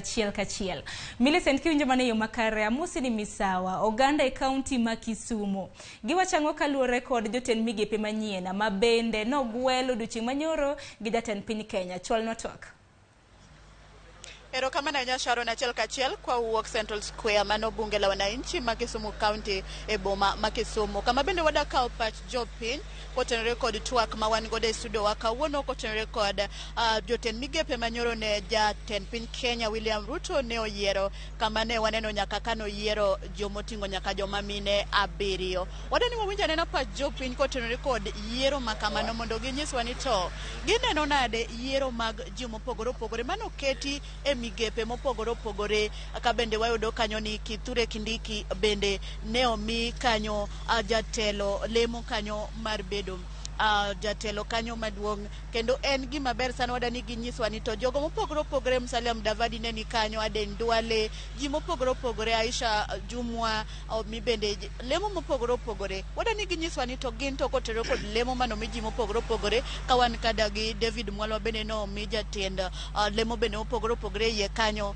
Achiel kachiel. Millicent, kiwinjo mana e yo makare, amosi ni misawa, oganda e kaunti ma Kisumu. Giwacho ang'o kaluwore kod jotend migepe manyien ma bende nogwel odiochieng' manyoro gi jatend piny Kenya. Chwalnwa twak. Erokamano ahinya, Sharon. Achiel kachiel kwa wuok Central Square, mano bunge la wananchi ma Kisumu County e boma ma Kisumu, kama bende wadak kawo pach jopiny kotenore kod twak ma wan godo e studio wa kawuono kotenore kod jotend migepe manyoro ne jatend piny Kenya William Ruto ne oyiero, kama ne waneno nyaka kanoyiero jomoting'o nyaka joma mine abiriyo. Wadwani wawinj anena pach jopiny kotenore kod yiero ma kamano mondo ginyiswa ni to gineno nade yiero mag ji mopogore opogore manoketi e migepe mopogore opogore, ka bende wayudo kanyo ni Kithure Kindiki bende ne omi kanyo jatelo lemo kanyo mar bedo jatelo kanyo maduong', kendo en gima ber sana. Wadani ginyiswa ni to jogo mopogore opogore, Musalia Mudavadi ne ni kanyo, Aden Duale, ji mopogore opogore, Aisha Jumwa omi bende lemo mopogore opogore. Wadani ginyiswa ni to gin to kotenore kod lemo manomi ji mopogore opogore, ka wan kada gi David Mwalwa bende nomi jatend lemo bende mopogore opogore e iye kanyo.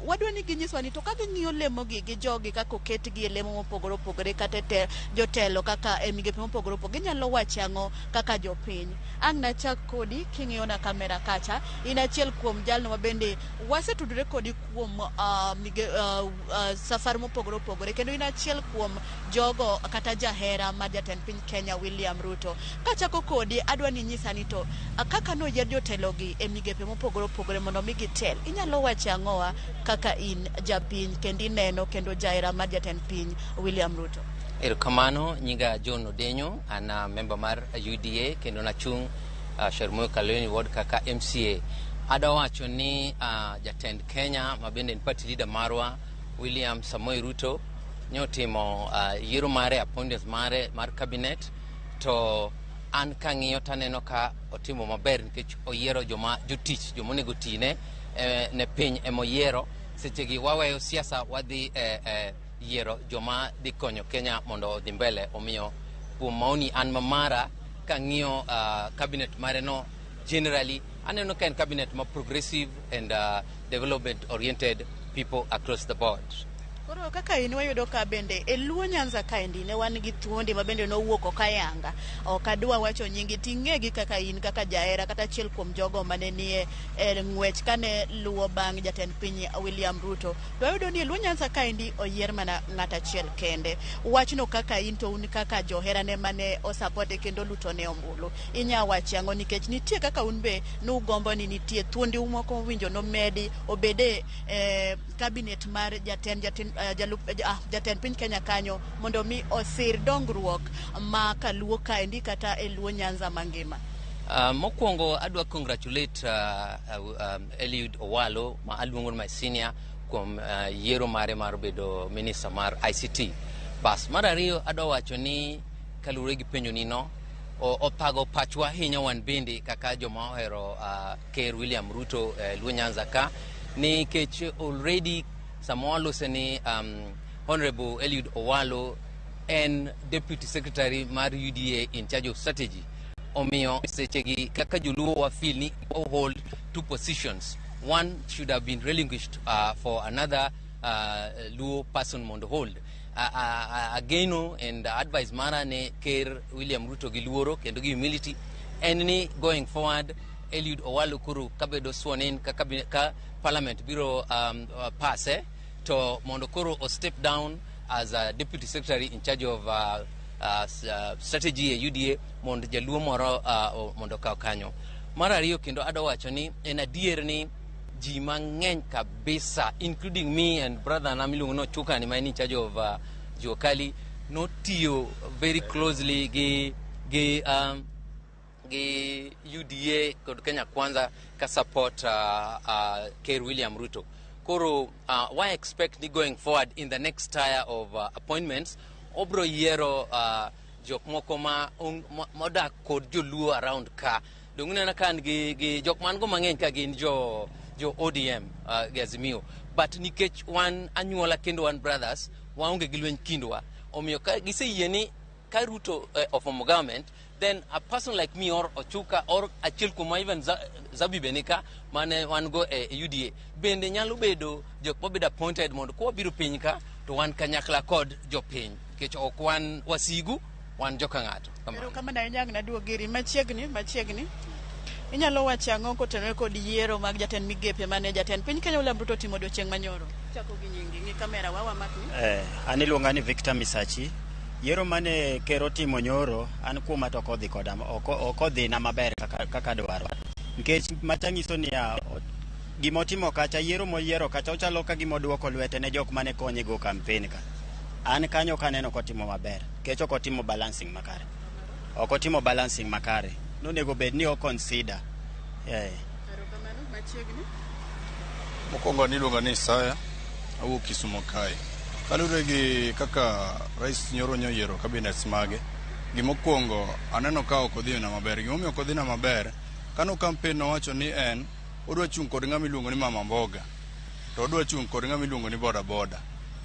Wadwa ni ginyiswa ni to ka ging'iyo lemo gi gi jogi kaka oketgi e lemo mopogore opogore kata e jotelo kaka e migepe mopogore opogore, ginyalo wacho ang'o kaka jopiny. Ang' nachak kodi king'iyo na kamera kacha, in achiel kuom jalno ma bende wasetudore kodi kuom safar mopogore opogore, kendo in achiel kuom jogo kata jahera mar jatend piny Kenya William Ruto. Kachako kodi, adwa ni inyisa ni to kaka noyier jotelogi e migepe mopogore opogore mondo mi gitel, inyalo wacho ang'owa kaka in japiny kendo ineno kendo jahera mar jatend piny William Ruto? Erokamano, nyinga John Odenyo, an member mar UDA kendo nachung' Shaurmoyo Kaloleni Ward kaka MCA. Adwa wacho ni jatend Kenya ma bende en party leader marwa William Samoei Ruto nyotimo yiero mare, appointments mare mar cabinet, to an kang'iyo taneno ka otimo maber nikech oyiero joma jotich, joma onego tine ne piny emoyiero. Sechegi waweyo siasa, wadhi yiero joma dhi konyo Kenya mondo odhi mbele. Omiyo kuom maoni an mamara, kang'iyo cabinet mare no, generally aneno ka en cabinet ma progressive and development oriented people across the board. Koro kaka in wayudo ka bende e Luo Nyanza kaendi ne wan gi thuondi ma bende nowuok ok ayanga. Ok adwa wacho nyingi, ting'egi kaka in kaka jahera kata achiel kuom jogo mane nie e ng'wech kane luwo bang' jatend piny William Ruto. To wayudo ni e Luo Nyanza kaendi oyier mana ng'at achiel kende. Wachno kaka in to un kaka joherane mane osapote kendo lutone ombulu, inya wacho ang'o? Nikech nitie kaka un be nugombo ni nitie thuondi moko mowinjo nomedi obede e cabinet mar jatend piny Kenya kanyo mondo mi osir dongruok ma kaluo kaendi kata e Luo Nyanza mangima. Mokwongo adwa congratulate Eliud Owalo ma aluongo ni my senior kuom yiero mare mar bedo minister mar ICT. Bas, mar ariyo adwa wacho ni kaluwore gi penjo ni no, othago pachwa ahinya wan bende kaka joma ohero Ker William Ruto Luo Nyanza ka, nikech already sama walose ni Honorable Eliud Owalo en deputy secretary mar UDA in charge of strategy. Omiyo sechegi kaka joluo wa feel ni hold two positions, one should have been relinquished for another Luo person mondo hold. Ageno and advice mara ne Ker William Ruto gi luoro kendo gi humility en ni going forward Eliud Owalo koro kabedo sworn in ka parliament biro passe to mondo koro o step down as a deputy secretary in charge of strategy e UDA mondo jaluo moro mondo okaw kanyo. Mar ariyo kendo adwa wacho ni en adier ni ji mang'eny kabisa, including me and brother na miluongo ni Ochukani ma en in charge of Jua Kali, notiyo very closely gi UDA kod Kenya Kwanza ka support Ker William Ruto. Koro why expect ni going forward in the next tier of appointments obro yiero jok moko ma modak kod joluo around ka. Dong ineno ka an gi jok man go mang'eny ka gin jo ODM gi Azimio, but nikech wan anyuola kendo wan brothers, waonge gi lweny kindwa. Omiyo ka giseyie ni ka Ruto oform government Then a person like me or Ochuka or achiel kuom even Zabi Benika mane wan go e UDA bende nyalo bedo jok mabedo appointed mondo ka wabiro piny ka to wan kanyakla kod jopiny, nikech ok wan wasigu, wan joka ng'ato. Kamano. Erokamano ahinya. Ang' naduog iri machiegni machiegni. Inyalo wacho ang'o kotenore kod yiero mag jatend migepe mane jatend piny Kenya William Ruto otimo odiochieng' manyoro? Chako gi nyingi, ng'i kamera wa wamakni. An iluonga ni Victor Misachi. Yiero mane ker otimo nyoro, an kuoma to ok odhi koda, ok odhina maber kaka dwaro. Nikech macha nyiso niya, gima otimo kacha, yiero moyiero kacha, ochalo ka gima oduoko lwete ne jok mane konye go campaign ka. An kanyo ok aneno kotimo maber, nikech ok otimo balancing makare. Ok otimo balancing makare. Nonego bed ni o consider. Erokamano, machiegni. Mokwongo niluonga ni Isaya, awuok Kisumo kae. Kaluwore gi kaka rais nyoro nyoyiero cabinets mage, gimokwongo aneno ka ok odhina maber. Gimomiyo ok odhina maber, kano campaign nowacho ni en odwa chung' kod ng'ama iluongo ni mama mboga, to odwa chung' kod ng'ama iluongo ni boda boda.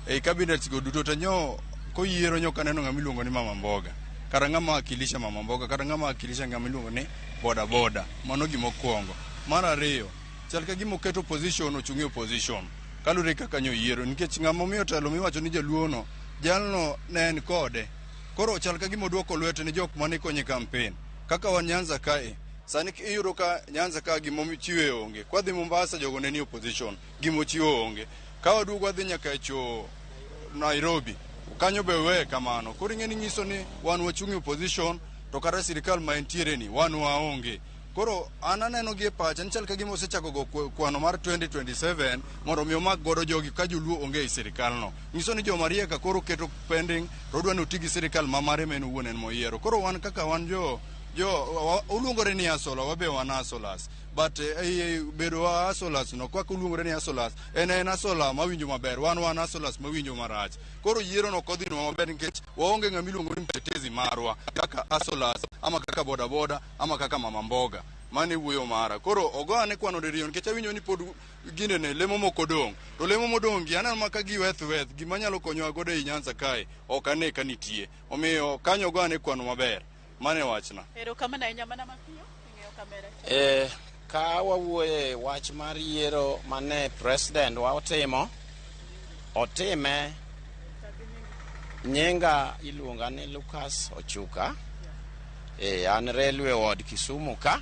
Ei cabinets go duto te nyo koyiero nyo kaneno ng'ama iluongo ni mama mboga. Kata ng'ama wakilisha mama mboga, kata ng'ama wakilisha ng'ama iluongo ni boda boda. Mano gimokwongo. Mar ariyo, chal ka gima oketo opposition ochung' e opposition. Kaluwore kaka nyo yiero, nikech ng'ama omiyo telo miwacho ni jaluo no, jalno ne en kode. Koro chal ka gima oduoko lwete ne jok mane konye campaign. Kaka wan Nyanza kae, sani iyudo ka Nyanza ka gimochiwe onge. Kwadhi Mombasa jogo ne ni opposition, gimochiwo onge. Ka waduogo wadhi nyaka e cho Nairobi, kanyo be weye kamano. Koro ing'e ni nyiso ni wan wachung' e opposition, to kata sirikal ma entiere ni wan waonge. Koro an aneno gi e pacha ni chal ka gima osechako go kwano mar 2027 mondo mi omak godo jogi ka joluo onge ei sirikal no. Nyiso ni joma riek ka koro keto pending to odwa ni oti gi sirikal ma mare ma en owuon en moyiero. Koro wan kaka wan jo oluongore ni hustler, wabe wan hustlers. But bedo wa hustlers no kaka oluongore ni hustlers, en hustler mawinjo maber, wan hustlers mawinjo marach. Koro yiero no ok odhinwa maber nikech waonge ng'ama iluongo ni mtetezi marwa kaka hustlers ama kaka boda boda ama kaka mama mboga. Mano e wuoyo mara. Koro ogo ane kwano diriyo nikech awinjo ni pod ginene lemo moko odong'. To lemo modong' gi aneno ma ka giweth weth gima nyalo konyowa godo ei Nyanza kae ok ane ka nitie. Omiyo kanyo ogo ane kwano maber. Mano e wachna. Erokamano ahinya, mana mapiyo ing'iyo kamera. Ka wawuoye wach mar yiero mane president wa otimo, otime nyinga iluonga ni Lucas Ochuka. An Railway Ward Kisumu ka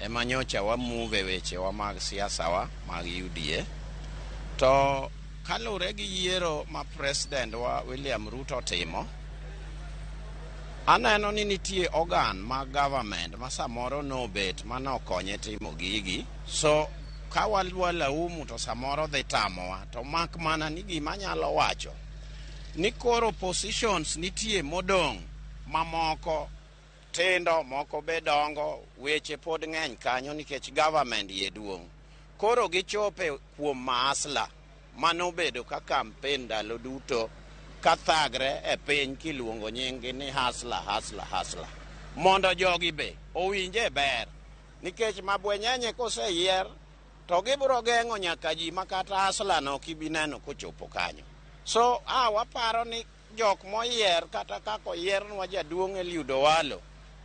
ema nyocha wamove wechewa mag siasa wa mag UDA. To kaluwore gi yiero ma president wa William Ruto otimo, aneno ni nitie organ mag government ma samoro nobet manokonye timo gigi. So ka wadwa laumu to samoro dhi tamowa, to mak mana ni gima anyalo wacho ni koro positions nitie modong' mamoko tindo, moko be dongo, weche pod ng'eny kanyo nikech government iye duong'. Koro gichope kuom mahustler manobedo ka campaign ndalo duto ka thagre e piny kiluongo nying-gi ni hustler, hustler, hustler. Mondo jogi be owinje ber, nikech mabwenyenye koseyier to gibiro geng'o nyaka ji ma kata hustler no ok ibi neno kochopo kanyo. So waparo ni jok moyier kata kaka oyiernwa jaduong' Eliud Owalo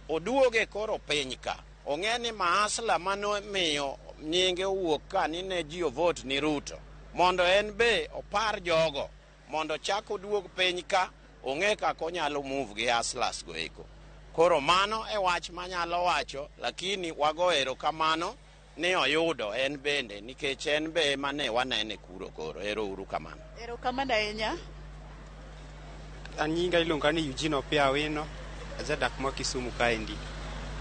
oduoge koro piny ka. Ong'e ni mahustler manomiyo nyinge owuok ka ni ne ji ovote ni Ruto, mondo en be opar jogo mondo chak oduog piny ka ong'e kaka onyalo move gi hustlers go eko. Koro mano e wach manyalo wacho, lakini wago erokamano ni oyudo en bende nikech en be ema ne wanene kuro koro. Ero uru kamano. Erokamano ahinya. An nyinga iluonga ni Eugene Opiyo Awino, ajadak ma Kisumu kaendi.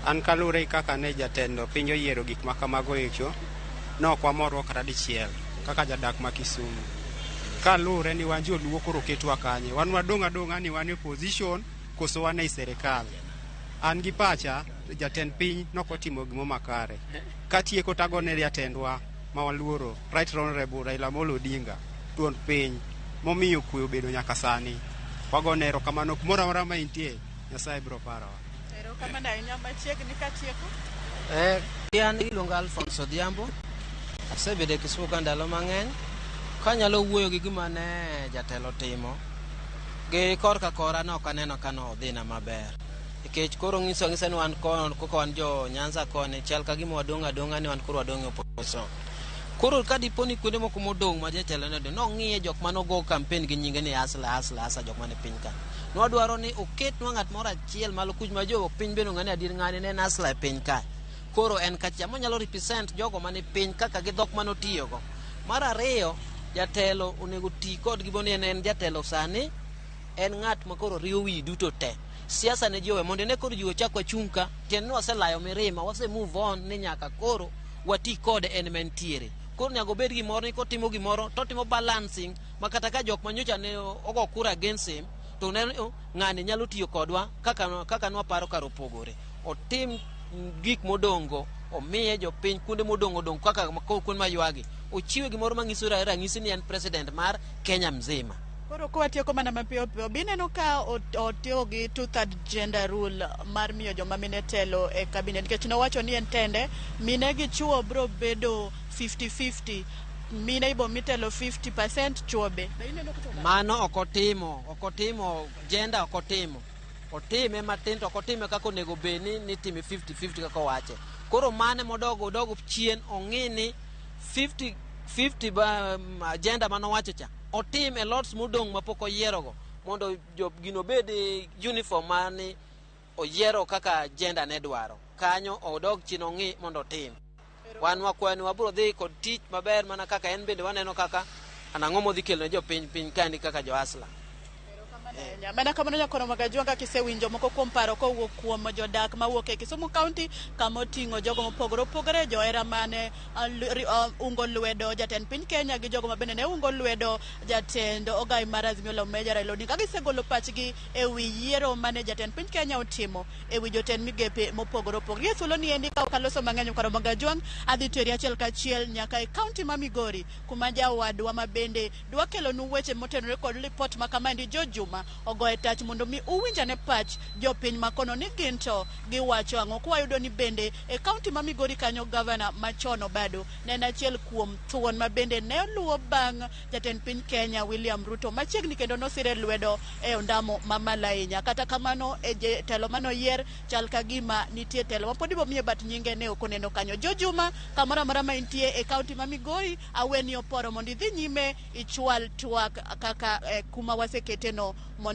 An kaluwore gi kaka ne jatend piny oyiero gik ma kamago echo, ne ok wamorgo kata dichiel kaka jadak ma Kisumu. Kaluwore ni wan joluo koro oketwa kanye? Wan wadong' adong'a ni wan e opposition koso wan ei sirikal. An gi pacha, jatend piny nokotimo gimo makare. Katieko tagone jatendwa ma waluoro, Right Honorable Raila Amolo Odinga, duond piny, momiyo kwe obedo nyaka sani. Wagone erokamano kumoro amora ma entie, Nyasaye biro parowa. Erokamano ahinya, machiegni katieko. An iluonga Alphonse Odhiambo. Asebedo e Kisumu ka ndalo mang'eny. Kanyalo wuoyo gi gima ne jatelo timo, gi korka kora ne ok aneno ka nodhina maber. Nikech koro ng'iso ang'isa ni wan kon kaka wan jo Nyanza koni chal ka gima wadong' adong'a ni wan koro wadong' e opposition. Koro ka dipo ni kuonde moko modong' ma jatelo ne odong' nong'iye jok manogo campaign gi nyinge ni hustler hustler hustler jok mane piny ka. Nwadwaro ni oketnwa ng'at moro achiel malo kuch ma jo piny bende ong'e ni adier ng'ani ne en hustler e piny ka. Koro en kacha monyalo represent jogo mane piny kaka gi dhok manotiyogo. Mar ariyo, jatelo onego ti kod gima ni en jatelo sani en ng'at ma koro riwo wi duto te. Siasa ne ji owe mondo ine koro ji ochak wachung' ka tiende ni waselayo mirima wase move on ni nyaka koro wati kode en mentiere. Koro nyaka obed gimoro ni kotimo gimoro totimo balancing ma kata ka jok manyocha ne ogo kura against him to ne ng'ani nyalo tiyo kodwa kaka nwaparo kar opogore. Otim gik modongo omiye jopiny kuonde modong' odong' kaka kuonde maywagi. Ochiwe gimoro manyiso ranyisi ni en president mar Kenya mzima. Koro kwatieko mana mapiyo piyo, bineno ka otiyo gi two third gender rule mar miyo joma mine telo e cabinet nikech nowacho ni en tende mine gi chuo bro bedo 50-50 mine ibo mitelo 50% chuo be. Be ineno kochopo? Mano ok otimo, ok otimo gender ok otimo. Otime matin to ok otime kaka onego bed ni nitime 50-50 kaka owache. Koro mane modogo odogo chien ong'i ni 50 50 ba agenda manowacho cha otim e lots modong' mapok oyierogo mondo jo gino obed uniform mane oyiero kaka agenda ne dwaro. Kanyo odog chien ong'i mondo otim. Wan wakwayo ni wabiro dhi kod tich maber mana kaka en bende waneno kaka ang'o modhi kelo ne jopiny piny kaendi kaka jo hustler. Mana kamano nyakono Magajwang' kaka isewinjo moko kuom paro kowuok kuom jodak mawuok e Kisumu County kama oting'o jogo mopogore opogore johera mane ungo lwedo jatend piny Kenya gi jogo mabende ne ungo lwedo jatend ogai mar Azimio la Umoja Raila Odinga gisegolo pachgi e wi yiero mane jatend piny Kenya otimo e wi jotend migepe mopogore opogore. Gi thuolo ni endi ka ok aloso mang'eny Nyakwar Magajwang' adhi teri achiel kachiel nyaka e kaunti ma Migori kuma jawadwa ma bende dwa kelonu weche motenore kod lipot ma kamaendi Jo Juma ogoye tach mondo mi uwinjane pach jopiny makono ni gin to giwacho ang'o. Kwayudo ni bende e kaunti ma Migori kanyo gavana machon Obado ne en achiel kuom thuon ma bende ne oluwo bang' jatend piny Kenya William Ruto machiegni kendo nosire lwedo e ondamo mamalo ahinya. Kata kamano e telo manoyier chal ka gima nitie telo ma pod ibomiye bat nyinge ne ok oneno kanyo. Jo Juma kamoro amora ma intie e kaunti ma Migori aweni oporo mondo idhi nyime ichwal twak kaka kuma waseketeno mondo